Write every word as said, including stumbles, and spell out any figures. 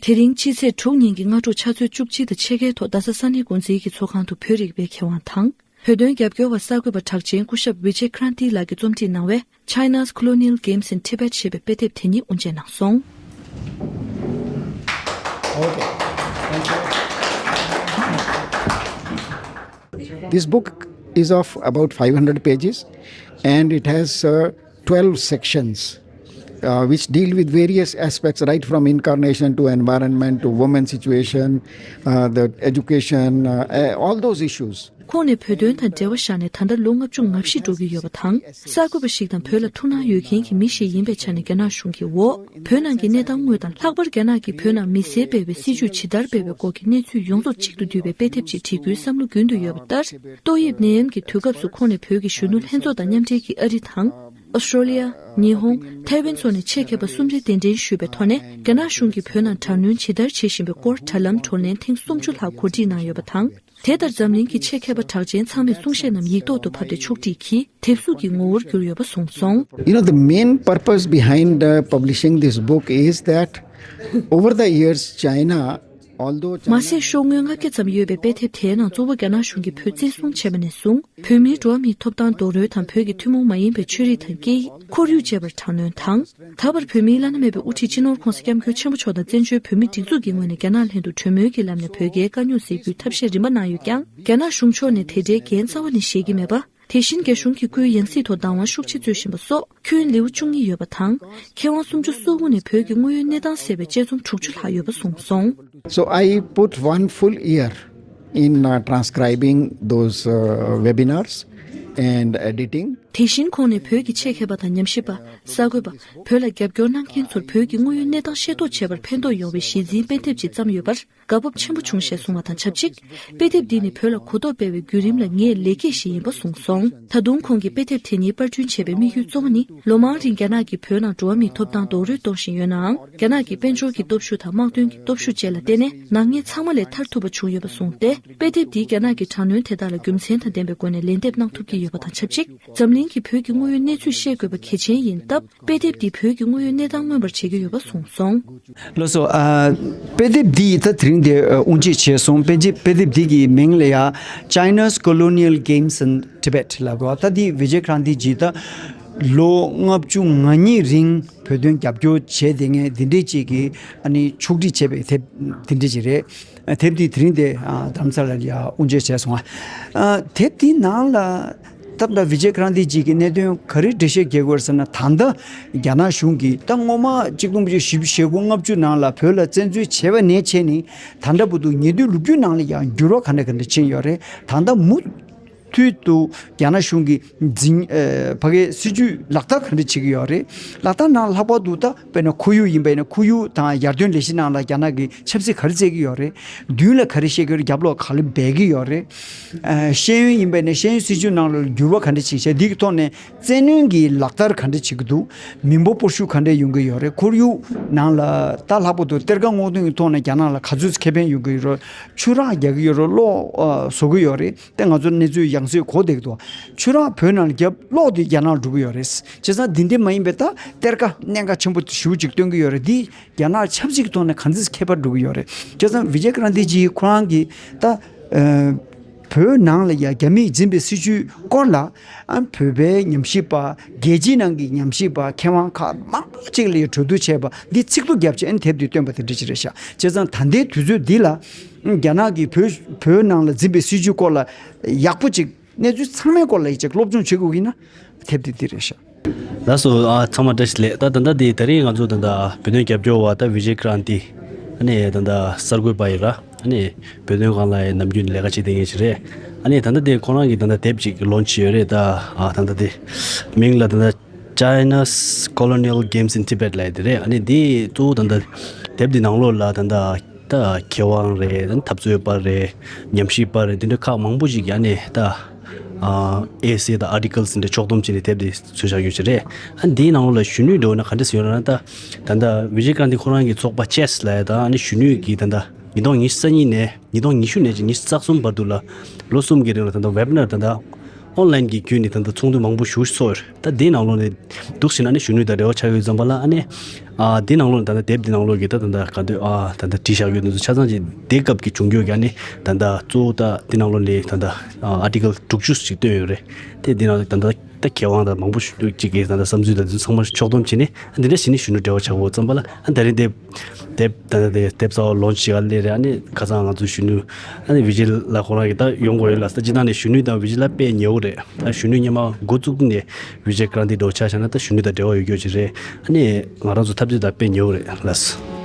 དེ་རིང་ཕྱི་ཚེས་དྲུག་ཉིན་གྱི་སྔ་དྲོ་ཆུ་ཚོད་བཅུ་གཅིག་དང་ཕྱེད་ཀའི་ཐོག་རྡ་ས་ས་གནས་འགོ་འཛིན་གྱི་ཚོགས་ཁང་དུ་བོད་རིག་པའི་མཁས་དབང་དང་། བོད་དོན་རྒྱབ་སྐྱོར་བ་གསར་འགོད་པ་གྲགས་ཅན་སྐུ་ཞབས་Vijay Kranti ལགས་ཀྱིས་རྩོམ་སྒྲིག་གནང་བའི་China's Colonial Games in Tibet ཞེས་པའི་དཔེ་དེབ་དེ་ཉིད་དབུ་འབྱེད་གནང་སོང་། This book is of about five hundred pages and it has uh, twelve sections uh, which deal with various aspects, right from incarnation to environment to women's situation, uh, the education, uh, uh, all those issues. ཁོང་ནས་བོད་དོན་དང་འབྲེལ་བ་བཞག་ནས་ད་ལྟ་ལོ་ལྔ་བཅུ་ང་བཞི་འགྲོ་གི་ཡོད་པ་དང་། གསར་འགོད་པ་ཞིག་དང་བོད་ལ་ཐུགས་སྣང་ཡོད་མཁན་གྱི་མི་ཞིག་ཡིན་པའི་ཆ་ནས་རྒྱ་ནག་གཞུང་གིས་འོག་བོད་ནང་གི་གནས་སྟངས་དངོས་དང་ལྷག་པར་རྒྱ་ནག་གིས་བོད་ནང་མི་སེར་སྤེལ་བའི་སྲིད་བྱུས་ཇི་ལྟར་སྤེལ་བའི་སྐོར་གྱི་གནས་ཚུལ་ཡོངས་རྫོགས་གཅིག་ཏུ་བསྡུས་པའི་དཔེ་དེབ་ཅིག་བྲིས་རྒྱུའི་བསམ་བློ་རྒྱུན་དུ་ཡོད་པ་ལྟར། ཏོག་དབྱིབས་ནད་ཡམས་ཀྱི་དུས་སྐབས་སུ་ཁོང་ནས་བོད་ཀྱི་གཞོན་ནུ་ལྷན་ཚོགས་དང་མཉམ་འབྲེལ་གྱིས་ཨ་རི་དང་། ཨོ་སི་ཀྲོ་ལི་ཡ། ཉི་ཧོང་། ཐའེ་ཝན་སོགས་ནས་ཆེད་མཁས་པ་གསུམ་རེ་གདན་འདྲེན་ཞུས་པའི་ཐོག་ནས་རྒྱ་ནག་གཞུང་གིས་བོད་ནང་དྲག་གནོན་ཇི་ལྟར་བྱེད་བཞིན་པའི་སྐོར་དྲ་ལམ་བགྲོ་གླེང་ཐེངས་སུམ་ཅུ་ལྷག་གོ་སྒྲིག་གནང་ཡོད་པ་དང་། དེ་ལྟར་འཛམ་གླིང་གི་ཆེད་མཁས་པ་གྲགས་ཅན་ཚང་མས་གསུང་བཤད་རྣམས་ཡིག་ཐོག་ཏུ་ཕབ་སྟེ་ཕྱོགས་སྒྲིག་གིས་དེབ་གཟུགས་ཀྱི་ངོ་བོར་བསྒྱུར་ཡོད་པ་གསུངས་སོང་། You know, the main purpose behind uh, publishing this book is that over the years, China, although མ་ཟད་ཤོག་ངོས་ལྔ་བརྒྱ་ཙམ་ཡོད་པའི་དཔེ་དེབ་དེའི་ནང་གཙོ་བོ་རྒྱ་ནག་གཞུང་གིས་བོད་བཙན་བཟུང་བྱས་པ་ནས་བཟུང་། བོད་མིའི་འགྲོ་བ་མིའི་ཐོབ་ཐང་རྡོག་རོལ་དང་བོད་ཀྱི་ཐུན་མོང་མ་ཡིན་པའི་ཆོས་རིག་དང་སྐད་ཡིག་ཁོར་ཡུག་བཅས་པར་དྲག་གནོན་དང་། ད་བར་བོད་མིའི་བླ་ན་མེད་པའི་དབུ་ཁྲིད་སྤྱི་ནོར་༸གོང་ས་༸སྐྱབས་མགོན་ཆེན་པོ་མཆོག་དང་བཙན་བྱོལ་བོད་མིའི་སྒྲིག་འཛུགས་ཀྱི་ངོས་ནས་རྒྱ་ནག་ལྷན་དུ་གྲོས་མོལ་གྱི་ལམ་ནས་བོད་རྒྱའི་དཀའ་རྙོག་སེལ་རྒྱུའི་ཐབས་ཤེས་རིམ་པ་གནང་ཡོད་ཀྱང་། རྒྱ་ནག་གཞུང་ཕྱོགས་ནས་དེ་འདྲའི་འགན་རྩ་བ་ནས་བཞེས་ཀྱི་མེད་པ། དེ་བཞིན་རྒྱ་གཞུང་གི་སྐུའི་ཡང་སྲིད་ཐོག་བདག་དབང་ཤུགས་ཆེ་སྩོལ་བཞིན་པ་སོགས་ཁྱོན་ལེའུ་བཅུ་གཉིས་ཡོད་པ་དང་། མཁས་དབང་སུམ་ཅུ་སོ་དགུ་ནས་བོད་ཀྱི་དངོས་ཡོད་གནས་སྟངས་གསལ་བའི་དཔྱད་རྩོམ་དྲུག་ཅུ་ལྷག་ཡོད་པ་གསུངས་སོང་། So I put one full year in uh, transcribing those uh, webinars and editing. དེ་བཞིན་ཁོང་ནས་བོད་ཀྱི་ཆེད་མཁས་པ་དང་ཉམས་ཞིབ་པ། གསར་འགོད་པ། བོད་ལ་རྒྱབ་སྐྱོར་གནང་མཁན་ཚོར་བོད་ཀྱི་དངོས་ཡོད་གནས་སྟངས་ཤེས་རྟོགས་བྱེད་པར་ཕན་ཐོགས་ཡོང་བའི་གཞི་འཛིན་དཔེ་དེབ་ཅིག་བརྩམས་ཡོད་པར། དགའ་སྤོབས་ཆེན་པོ་བྱུང་ཞེས་གསུངས་བ་དང་ཆབས་ཅིག་དཔེ་དེབ་འདི་ནི་བོད་ལ་གོ་རྟོགས་སྤེལ་བའི་བརྒྱུད་རིམ་ལ་ངེས་ལེགས་སྐྱེས་ཤིག་ཡིན་པ་གསུངས་སོང་། ད་དུང་ཁོང་གིས་དཔེ་དེབ་དེ་ཉིད་པར་སྐྲུན་བྱས་པའི་དམིགས་ཡུལ་གཙོ་བོ་ནི། ལོ་མང་རིང་རྒྱ་ནག་གིས་བོད་ནང་འགྲོ་བ་མིའི་ཐོབ་ཐང་རྡོག་རོལ་གཏོང་བཞིན་ཡོད་ནའང་། རྒྱ་ནག་གི་དཔལ་འབྱོར་གྱི་སྟོབས་ཤུགས་དང་དམག་དོན་གྱི་སྟོབས་ཤུགས་བཅས་ལ་བརྟེན་ནས་ནག་ཉེས་ཚང་མ་ལས་ཐར་ཐུབ་པ་བྱུང་ཡོད་པ་གསུངས་ཏེ། དཔེ་དེབ་འདིས་རྒྱ་ནག་གི་དྲག་གནོན་དེ་དག་ལ་རྒྱུ་མཚན་དང་ལྡན་པའི་སྒོ་ནས་ལན་འདེབས་གནང་ཐུབ་ཀྱི་ཡོད་པ་དང་ཆབས་ཅིག་འཛམ་གླིང་གིས་བོད་ཀྱི་དངོས་ཡོད་གནས་ཚུལ་ཤེས་དགོས་པ་གལ་ཆེན་ཡིན་སྟབས། དཔེ་དེབ་འདིས་བོད་ཀྱི་དངོས་ཡོད་གནས་སྟངས་མངོན་པར་བྱེད་ཀྱི་ཡོད་པ་གསུངས་སོང་། ལགས་སོ། ཨ། དཔེ་དེབ་འདི་ད་དེ་རིང་དེ་ཨ་དབུ་འབྱེད་བྱས་སོང་། དཔེ་དེབ་དཔེ་དེབ་འདི་གི་མིང་ལ་ཡ་China's Colonial Games in Tibet ལབ་དགོས། ད་འདི་Vijay Kranti ཇི་ད་ལོ་ལྔ་བཅུ་ང་གཉིས་རིང་བོད་དོན་རྒྱབ་སྐྱོར་བྱས་དེ་ངས་འདི་འདྲས་ཅིག་གི་ཨ་ནི་ཕྱོགས་སྒྲིག་བྱས་པའི་དེབ་འདི་འདྲས་ཅིག་རེད། དེབ་འདི་དེ་རིང་དེ་ཨ་རྡ་རམ་ས་ལ་ལ་ཡ་དབུ་འབྱེད་བྱས་སོང་ཨ། དེབ་འདི་ནང་ལ་སྟབས་ད་Vijay Kranti ཇི་གི་གནད་དོན་ག་རེ་འགྲེལ་བཤད་རྒྱག་དགོས་ཟེར་ན། ད་ལྟ་རྒྱ་ནག་གཞུང་གིས་ད་སྔོན་མ་གཅིག་སྟོང་དགུ་བརྒྱ་བཞི་བཅུ་ཞེ་དགུ་ལྔ་བཅུ་ནང་ལ་བོད་ལ་བཙན་འཛུལ་བྱས་པ་ནས་བྱས་ནས་ད་ལྟ་བར་དུ་ཉེ་དུས་ལོ་རྒྱུས་ནང་ལ་ཡང་འགྱུར་བ་ག་འདྲ་ག་འདྲ་ཕྱིན་ཡོད་རེད། ད་ལྟ་མུ་མཐུད་དུ་རྒྱ་ནག་གཞུང་གིས་འཛིན་ཨ་ཕ་གིའི་སྲིད་ཇུས་ལག་བསྟར་ག་འདྲ་བྱེད་ཀྱི་ཡོད་རེད། ལག་བསྟར་ནང་ལྷག་པར་དུ་ད་དཔེར་ན་ཁོར་ཡུག་ཡིན་པ་ཡིན་ན་ཁོར་ཡུག་དང་ཡར་ཐོན་ལས་གཞི་ནང་ལ་རྒྱ་ནག་གིས་ཆབ་སྲིད་ག་རེ་བྱེད་ཀྱི་ཡོད་རེད། མདུན་ལ་ག་རེ་བཤད་ཀྱི་ཡོད་རེད། རྒྱབ་ལོགས་ག་རེ་འབད་ཀྱི་ཡོད་རེད། ཨ་ཤེས་ཡོན་ཡིན་པ་ཡིན་ན་ཤེས་ཡོན་སྲིད་ཇུས་ནང་ལ་འགྱུར་བ་ག་འདྲ་ཅིག་བྱས། འདི་གི་ཐོག་ནས་བཙན་གནོན་གྱི་ལག་བསྟར་ག་འདྲ་བྱེད་ཀྱི་འདུག་མི་འབོར་སྤོ་བཤུད་ག་འདྲ་ཡོང་གི་ཡོད་རེད། ཁོར་ཡུག་ནང་ལ་ད་ལྷག་པར་དུ་གཏེར་ཁ་སྔོག་འདོན་གྱི་ཐོག་ནས་རྒྱ་ནག་ལ་ག་ཚོད་ཁེ་ཕན་ཡོང་གི་ཡོད་རེད། ཆུ་རགས་རྒྱག་གི་ཡོད་རེད། གློག་ཨ་བཟོ་གི་ཡོད་རེད། དེ་ང་ཚོ་གནས་ཚུལ་ཡང་སེ་གོ་བསྡད་ཀྱི་འདུག་ཆུ་རགས་བོད་ནང་ལ་བརྒྱབ། གློག་དེ་རྒྱ་ནག་ལ་འགྲོ་གི་ཡོད་རེད། བྱས་ཙང་འདི་འདྲ་མ་ཡིན་པའི་ད་གཏེར་ཁ་གནད་འགག་ཆེན་པོ་ཞེ་པོ་ཅིག་སྟོན་གྱི་ཡོད་རེད། འདི་རྒྱ་ནག་ཆབ་སྲིད་ཀྱི་ཐོག་ནས་ག་འདྲས་ཁྱད་པར་འགྲོ་གི་ཡོད་རེད། བྱས་ཙང་Vijay Kranti ཇི་ཁོ་རང་གིས་ད་ཨ་བོད་ནང་ལ་ཡ་རྒྱ་མིས་འཛིན་པའི་སྲིད་བྱུས་སྐོར་ལ་ཨ་བོད་པའི་ཉམས་ཞིབ་པ། རྒྱལ་སྤྱིའི་ནང་གི་ཉམས་ཞིབ་པ་མཁས་དབང་ཁག་མང་པོ་ཅིག་ལ་ཡ་གྲོས་བསྡུར་བྱས་པ་འདི་ཚིག་ཐོ་བརྒྱབ་བྱས་ཨ་ནི་དེབ་འདི་བཏོན་པ་དེ་འདྲ་ཅིག་རེད་ཤག་བྱས་ཙང་ད་ལྟའི་དུས་ཚོད་འདི་ལ་རྒྱ་ནག་གིས་བོད་བོད་ནང་ལ་འཛིན་པའི་སྲིད་བྱུས་སྐོར་ལ་ཡག་པོ་ཅིག་གནས་ཚུལ་ཚང་མའི་སྐོར་ལ་ཡིག་ཆ་སློབ་སྦྱོང་བྱེད་དགོས་ཀྱི་ན་དེབ་དེ་འདི་རེད་ཤག་ལགས་སོ། ཨ་ཚང་མ་བཀྲ་ཤིས་བདེ་ལེགས། ད་ད་ལྟ་འདི་ད་རེས་ང་ཚོ་ད་ལྟ་བོད་དོན་རྒྱབ་སྐྱོར་བ་ད་Vijay Kranti ཨ་ནི་ད་ལྟ་གསར་འགོད་པ་ཡིན་ར། ཨ་ནི་བོད་དོན་སྒང་ལ་ནམ་རྒྱུན་ལས་ཀ་བྱེད་བསྡད་མཁན་ཞིག་རེད། ཨ་ནི་ད་ལྟ་དེ་ཁོ་རང་གིས་ད་ལྟ་དེབ་ཅིག་launch བྱས་ཡོད་རེད། ད་ཨ་ད་ལྟ་དེ་མིང་ལ་ད་ལྟ་China's Colonial Games in Tibet ལབ་ཡ་དེ་རེད། ཨ་ནི་དེ་གཙོ་བོ་ད་ལྟ་དེབ་དེ་ནང་ལོགས་ལ་ད་ལྟ་ད་མཁས་དབང་རེད། འཐབ་རྩོད་པ་རེད། ཉམས་ཞིབ་པ་རེད། དེ་འདྲ་ཁག་མང་པོ་ཞིག་གིས་ཨ་ནི་ད་ཨ་essay དང་articles འདྲ་ཕྱོགས་བསྡོམས་བྱས་ནས་དེབ་དེ་བཟོས་བཞག་ཡོད་ཀྱི་རེད། ཨ་ནི་དེའི་ནང་ལོགས་ལ་གཞོན་ནུའི་འགྲོ་ན་ག་འདྲ་ཟེར་ཡོད་ན། ད་ད་ལྟ་Vijay Kranti ཁོ་རང་གི་ཚོགས་པ་Chess ལབ་ཡ་དང་ཨ་ནི་གཞོན་ནུ་གི་ད་ལྟ་ཉིས་སྟོང་ཉི་ཤུ་རྩ་གཉིས་ནས་ཉིས་སྟོང་ཉི་ཤུ་ནས་ཉི་ཤུ་རྩ་གསུམ་བར་དུ་ལ་ལོ་གསུམ་གྱི་རིང་ལ་ད་ལྟ་webinar ད་ལྟ་ ཨོན་ལན་གྱི་བརྒྱུད་ནས་ད་ལྟ་ཚོགས་འདུ་མང་པོ་ཞིག་ཚོགས་ཡོད་རེད། ད་དེའི་ནང་ལོགས་ནས་འདུག་ཟེར་ན་ནི་གཞོན་ནུ་དང་འབྲེལ་བ་ཆགས་ཡོད་ཙམ་པ་ལ་ཨ་ནི། ཨ་དེའི་ནང་ལོགས་ནས་ད་ལྟ་དེབ་དེའི་ནང་ལོགས་ཀྱི་ད་ད་ལྟ་ག་འདོད་ཨ་ད་ལྟ་བྲིས་བཞག་ཡོད་དེ་ཚོ་ཆ་ཚང་ཅིག་དེ་སྐབས་ཀྱི་བྱུང་རྒྱུ་ག་ནི་ད་ལྟ་གཙོ་བོ་ད་དེའི་ནང་ལོགས་ནས་ད་ལྟ་ཨ་ཨར་ཊི་ཀལ་དྲུག་ཅུ་ཞིག་བཏོན་ཡོད་རེད། དེ་དེའི་ནང་ལོགས་ད་ལྟ་ད་མཁས་དབང་དང་མང་པོ་ཞིག་ཅིག་གིས་ད་ལྟ་བསམ་ཚུལ་དང་དེ་ཚོ་ཚང་མ་ཕྱོགས་བསྡོམས་བྱས་ནས་ཨ་འདི་འདྲ་ཞིག་ནི་གཞོན་ནུ་འབྲེལ་བ་ཆགས་ཡོད་ཙམ་པ་ལ་ཨ་ད་རིང་དེ། དེབ་ད་ལྟ་དེ་དེབ་གསར་པ་ལོན་ཆི་བྱེད་ག་སླེབས་རེད། ཨ་ནི་ཁ་སང་ང་ཚོའི་གཞོན་ནུ་ཨ་ནི་བི་ཇེ་ལགས་ཁོ་རང་གིས་ད་ཡོང་དགོས་ཡོད་ལབ་ས། སྤྱིར་བཏང་ནས་གཞོན་ནུ་དང་བི་ཇེ་ལགས་དཔེ་ཉེ་བོ་རེད། ད་གཞོན་ནུ་སྔོན་མ་འགོ་བཙུགས་དུས་ནས་བི་ཇེ་ཀྲན་ཏི་འདྲ་བོ་ཆ་བཞག་ན་ད་གཞོན་ནུ་དང་འབྲེལ་བ་ཡོད་རྒྱུ་ཅིག་རེད། ཨ་ནི་ང་རང་ཚོ་འཐབ་རྩོད་དང་དཔེ་ཉེ་བོ་རེད་ལགས།